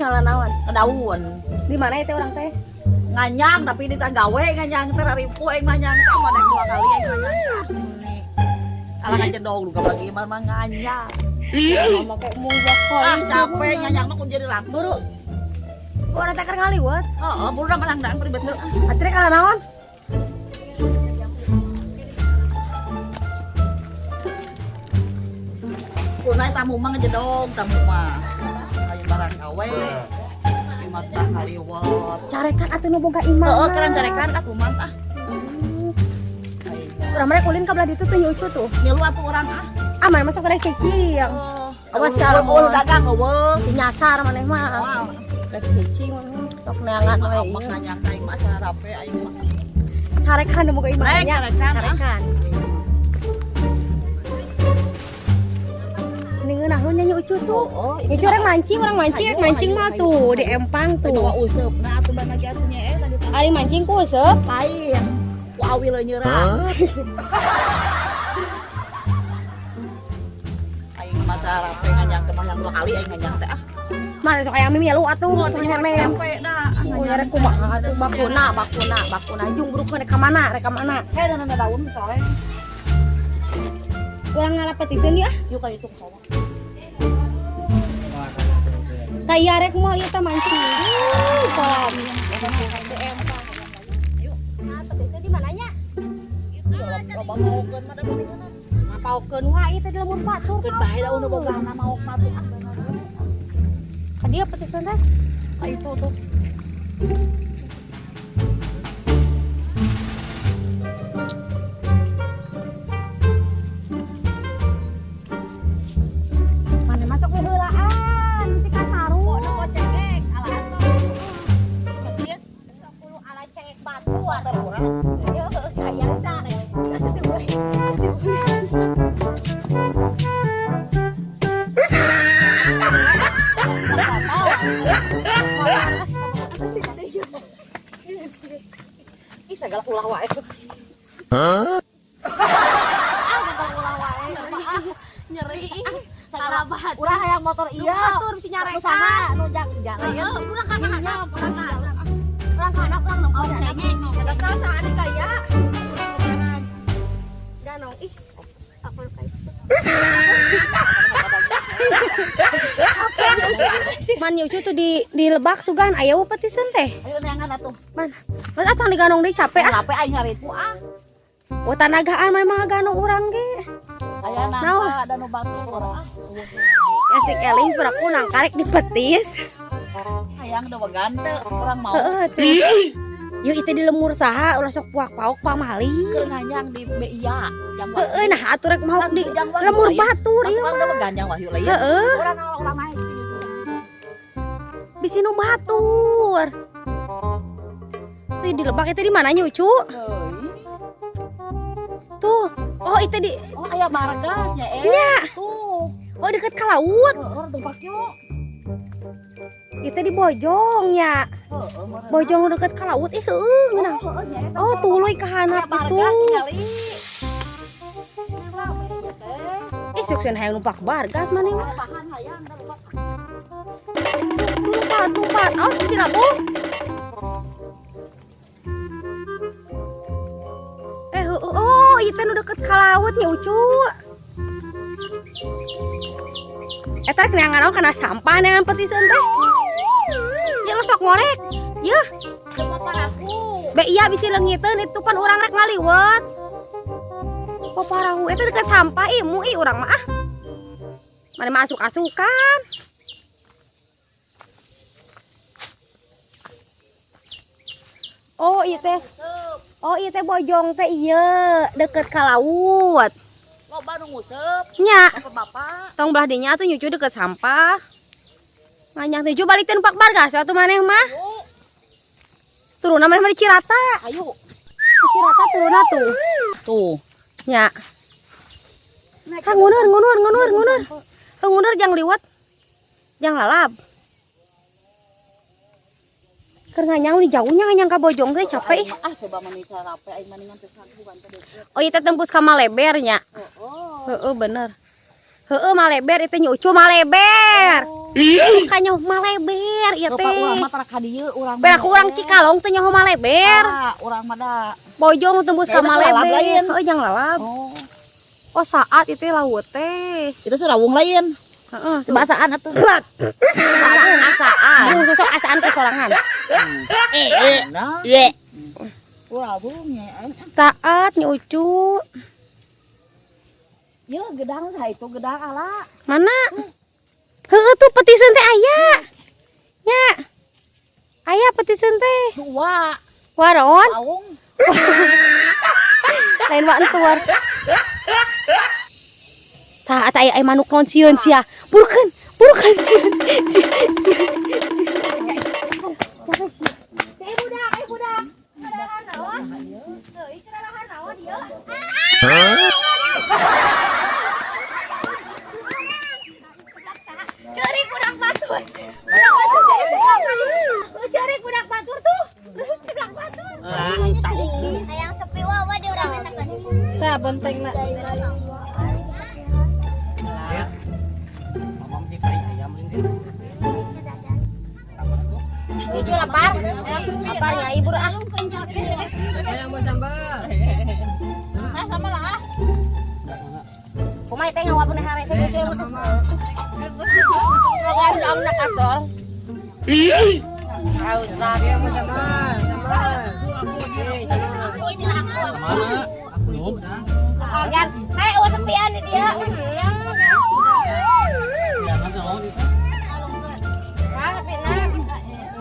Ngala naon? Daun. Di mana itu orang teh? Nganyang tapi di gawe nganyang teh ripu aing nganyang teh mah dua kali aing nganyang. Alah ngajedog lu bagi mah mah nganyang. Ngomong kayak munggah. Ah capek nganyang mah kun jadi ratu. Buru. Orang teh keur ngaliwet. Heeh, buru mah dang ribet heula. Atuh rek ngala naon? Kunai tamu mah ngejedog tamu mah. Ayo barang gawe. Lima tah ngaliwet. Carekan atuh nu boga imah. Heeh, keren carekan atuh mah ah. Urang mereka ulin ka belah ditu tuh nyucu tuh. Milu atuh urang ah. Ah, mana masuk rek cicing. Awas Eueuh, eueuh dagang eueuh. Nyasar maneh mah. Moal. Rek cicing maneh sok neangan we Mah ieu. nganyang aing mah acara rape aing mah. Carekan nu boga imah Rek, nya. carekan, ah. Carekan. Ini ngeunah nyanyi ucu tuh. Oh, Nyucu orang mancing, Hayu, mancing hayu, mah hayu. tuh di empang Tuh. tuh. Bawa useup. Nah, atuh ban lagi atuh nya tadi teh. Ari mancing ku useup. Lain. Ku awi leunyeurang. Aing mah rape nganyang teh mah yang dua kali aing nganyang teh ah. Mah sok aya milu atuh mem. Capek dah. Oh, ya rek kumaha atuh bakuna, bakuna, bakuna jung buruk rek ka mana, rek ka mana. Heh, dan ada daun misalnya. Urang ngala petiseun ya. Yuk kayak itu ke sawah. Tah ieu rek moal ieu teh mancing. Kolam. Yuk. Nah, petiseun di mananya? Itu loba maukeun mah da palingan. Ngapaukeun wae ieu teh di lembur batur. Keun bae da nu bogana maok mah tuh ah. Ka dieu petiseun teh. Ka itu tuh. Mana masuk ke heulaan, si kasaru. Oh, nu cengek alaan mah. Petis 10 ala cengek batu motor urang. Yo, hayang sa. Geus teu we. Ih, segala ulah wae. Ah, segala ulah wae. Nyeri. Segala Salah urang hayang motor ieu. Batur bisa nyarekan. Usaha nu jang jalan. Heeh, urang ka Minjem, urang ka handap. Urang ka handap urang nongkrong Cengek. Eta saha nih gaya. Ganong ih. Aku lupa itu. Man nyucu tuh di lebak sugan aya petiseun teh. Ayo neangan atuh. Man, man atang diganong deui capek ah. Capek aing ngaripu ah. Oh tanagaan mah emang ganong urang ge. Aya Naon? nangka da nu batur ah. Ya si Kelly peraku nangkarek di petis. Hayang da wegan teu urang mau. Heeh tuh. Yuk itu di lemur saha ulah sok puak-paok pamali. Keur nganyang di BIA jang Heeh nah atuh rek maok di lemur batur ieu mah. mah. Urang da ganjang wahyu lain. Heeh, Urang urang naik gitu. bisi nu batur. Tuh di lebak itu di mana nyucu? Heuh. Tuh. Oh itu di Oh aya margasnya eh. Nya. Tuh. Oh deket ka laut. Heeh, tumpak yuk. Itu di Bojong ya. Heeh, meureun. Bojong deket ka laut ih heueuh ngeunah. Oh, heeh, nya eta. Oh tuluy ka handap Aya itu. bargas ningali. Rame nya teh. Ih suksen hayang numpak bargas maneh mah. Bahan hayang da lupa. Tumpat, tumpat. Awas si labu. Oh, itu nu deket ka laut nya Ucu. Eta rek neangan naon kana sampah neangan petiseun teh. Ya lo sok ngorek. Yeuh, Coba parahu. be iya bisi leungiteun itu pan urang rek ngaliwet. Oh parahu eta deket sampah ih mu ih urang mah ah. Mana masuk asukan. Oh iya teh. Oh iya teh Bojong teh iya deket ka laut. Loba nu nguseup, Nya, bapak-bapak. tong belah dinya atuh nyucu deket sampah. Nganyang tuju balik teh numpak bargas atuh maneh mah. Ayo, Turunna maneh mah di Cirata. ayo. Di Cirata turunna tuh. Tuh. Nya. Kang ngunur ngunur ngunur ngunur. Kang ngunur jang liwat. Jang lalap. Keur nganyang di jauhnya nganyang ka Bojong teh capek ih. Ah, coba manika rape aing maningan teh saguan teh deket. Oh iya teh tembus ka Maleber nya. Heeh. Heeh bener. Heeh Maleber itu nyucu Maleber. Oh. Ka nyaho Maleber ieu Rupa teh. Urang mah tara ka dieu urang. Pera ku urang Cikalong teh nyaho Maleber. Ah, urang mah da. Bojong tembus ka Ya, itu lalab Maleber. Lain. Heuh, jang lalab. Oh. Oh, saat itu laut teh. Itu surawung lain. Heeh. Sebasaan atuh. Asaan. Sosok asaan ke sorangan. Eh, nah. Ye. Surawung ya. Saat nyucu. Ya gedang saya itu gedang ala. Mana? Heueuh tuh petiseun teh aya. Nya. Aya petiseun teh. Dua. Waron, Awung. Lain wa entuar. Tah aya aya manuk naon sieun sia. Burukeun, burukeun sieun. Sieun, sieun. Eh budak, eh budak. Kedalahan naon? Heuh, kedalahan naon ieu? Ceurik budak batur. Budak batur jadi sebelah batur. Ceurik budak batur tuh. Sebelah batur. Namanya sedikit. Hayang sepi wawa di urang eta kan. Tah bonteng na. Mamam di tai ayam ini. Lucu lapar. Lapar ya ibu ah. Ayam mau sambal. Nah, sama lah. Ah. Kumaha teh ngawapun hare saya lucu. Ngomong nak asal. Ayam mau sambal, sambal. Mana? Belum. Kagan, hai awas sepian di dia. Ya kan sama itu. Wah, sepi na.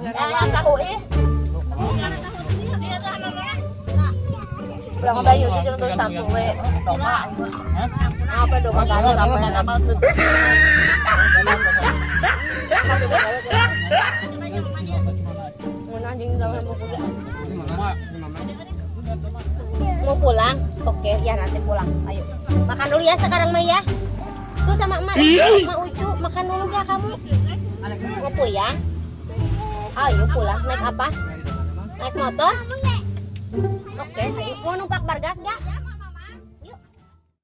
Yang tahu ih. Pulang bayu itu tuh sampu we. Apa dong makan apa nama tuh. Mun anjing zaman buku. Mau pulang? Oke, ya nanti pulang. Ayo. Makan dulu ya sekarang mah ya. Tuh sama emak, emak Ucu, makan dulu ya kamu. Mau pulang? Ayo pulang. Naik apa? Naik motor? Oke, ayo. Mau numpak bargas gak?